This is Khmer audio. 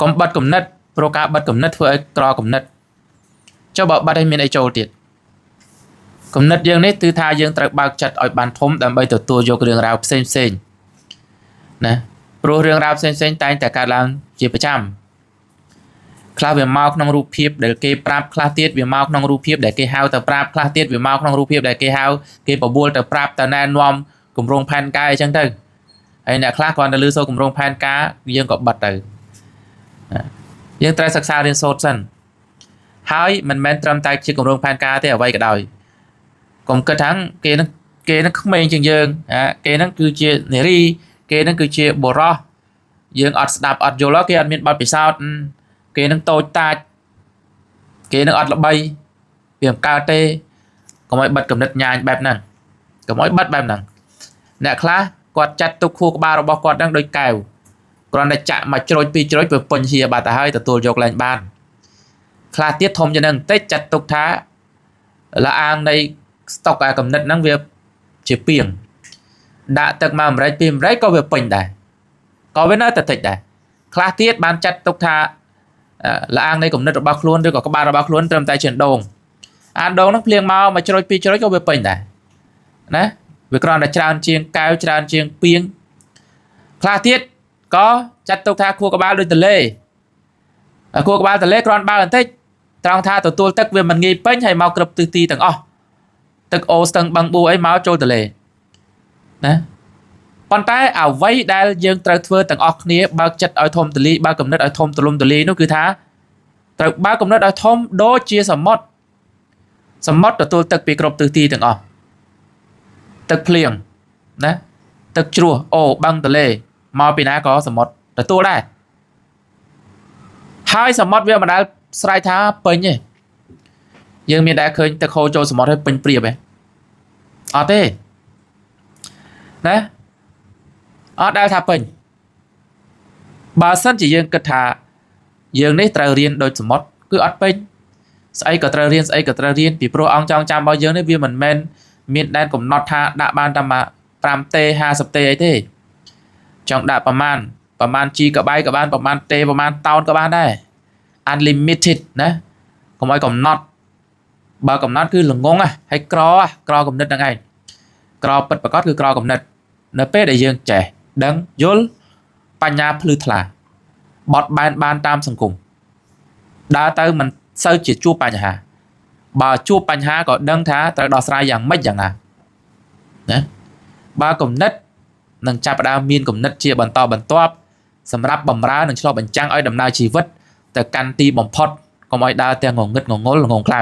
កុំបិទគំនិតព្រោះការបិទគំនិតធ្វើឲ្យក្រគំនិតចុះបើបិទឲ្យមានអីចូលទៀតគំនិតយើងនេះគឺថាយើងត្រូវបើកចិត្តឲ្យបានធំដើម្បីទទួលយករឿងរ៉ាវផ្សេងផ្សេងណាព្រោះរឿងរ៉ាវផ្សេងផ្សេងតែងតែកើតឡើងជាប្រចាំខ្លះវាមកក្នុងរូបភាពដែលគេប្រាប់ខ្លះទៀតវាមកក្នុងរូបភាពដែលគេហៅទៅប្រាប់ខ្លះទៀតវាមកក្នុងរូបភាពដែលគេហៅគេបបួលទៅប្រាប់ទៅណែនាំគម្រោងផែនការអីចឹងទៅហើយអ្នកខ្លះគ្រាន់តែឮសូរគម្រោងផែនការយើងក៏បិទទៅយើងត្រូវសិក្សារៀនសូត្រសិនហើយមិនមែនត្រឹមតែជាគម្រោងផែនការទេអ្វីក៏ដោយកុំគិតថាគេនឹងក្មេងជាងយើងគេនឹងគឺជានារីគេនឹងគឺជាបុរសយើងអត់ស្ដាប់អត់យល់គេអត់មានបទពិសោធន៍គេនឹងតូចតាចគេនឹងអត់ល្បីវាមិនកើតទេកុំឲ្យបិទគំនិតញ៉ាញបែបហ្នឹងកុំឲ្យបិទបែបហ្នឹងអ្នកខ្លះគាត់ចាត់ទុកខួរក្បាលរបស់គាត់ហ្នឹងដូចកែវគ្រាន់តែចាក់មួយជ្រុចពីរជ្រុចវាពេញហៀបាត់ទៅហើយទទួលយកឡើងបានខ្លះទៀតធំជាងហ្នឹងបន្តិចចាត់ទុកថាលាអាងនៃស្តុកអាគំនិតហ្នឹងវាជាពីងដាក់ទឹកមកម្រេចពីរម្រេចក៏វាពេញដែរក៏វានៅតែតិចដែរខ្លះទៀតបានចាត់ទុកថាលាអាងនៃគំនិតរបស់ខ្លួនឬក៏ក្បាលរបស់ខ្លួនត្រឹមតែជាដងអាដងហ្នឹងភ្លៀងមកមួយជ្រុចពីរជ្រុចក៏វាពេញដែរណាវាគ្រាន់តែច្រើនជាងកែវច្រើនជាងពីងខ្លះទៀតក៏ចាត់ទុកថាខួរក្បាលដូចទលេខួរក្បាលទលេគ្រាន់បើបន្តិចត្រង់ថាទទួលទឹកវាមិនងាយពេញហើយមកគ្រប់ទិសទីទាំងអស់ទឹកអូស្ទឹងបឹងបួអីមកចូលទលេណាប៉ុន្តែអ្វីដែលយើងត្រូវធ្វើទាំងអស់គ្នាបើកចិត្តឲ្យធំទូលាយបើកគំនិតឲ្យធំទូលំទូលាយនោះគឺថាត្រូវបើកគំនិតឲ្យធំដូចជាសមុទ្រសមុទ្រទទួលទឹកពីគ្រប់ទិសទីទាំងអស់ទឹកភ្លៀងណាទឹកជ្រោះអូបឹងទលេមកពីណាក៏សមុទ្រទទួលដែរហើយសមុទ្រវាមិនដែលស្រែកថាពេញទេយើងមានដែលឃើញទឹកហូរចូលសមុទ្រហើយពេញព្រៀបទេអត់ទេណាអត់ដែលថាពេញបើសិនជាយើងគិតថាយើងនេះត្រូវរៀនដូចសមុទ្រគឺអត់ពេញស្អីក៏ត្រូវរៀនស្អីក៏ត្រូវរៀនពីព្រោះអង្គចងចាំរបស់យើងនេះវាមិនមែនមានដែនកំណត់ថាដាក់បានតែ5ទេ50ទេអីទេចង់ដាក់ប្រមាណប្រមាណ G ក៏បាយក៏បានប្រមាណទេប្រមាណតោនក៏បានដែរ unlimited ណាកុំឲ្យកំណត់បើកំណត់គឺល្ងងហើយក្រក្រគំនិតហ្នឹងឯងក្រពិតប្រាកដគឺក្រគំនិតនៅពេលដែលយើងចេះដឹងយល់បញ្ញាភ្លឺថ្លាបត់បែនបានតាមសង្គមដើរទៅមិនសូវជាជួបបញ្ហាបើជួបបញ្ហាក៏ដឹងថាត្រូវដោះស្រាយយ៉ាងម៉េចយ៉ាងណាណាបើគំនិតនឹងចាប់ផ្ដើមមានគំនិតជាបន្តបន្ទាប់សម្រាប់បំរើនិងឆ្លុះបញ្ចាំងឲ្យដំណើរជីវិតទៅកាន់ទីបំផុតកុំឲ្យដើរទាំងងងឹតងងុលងងខ្លៅ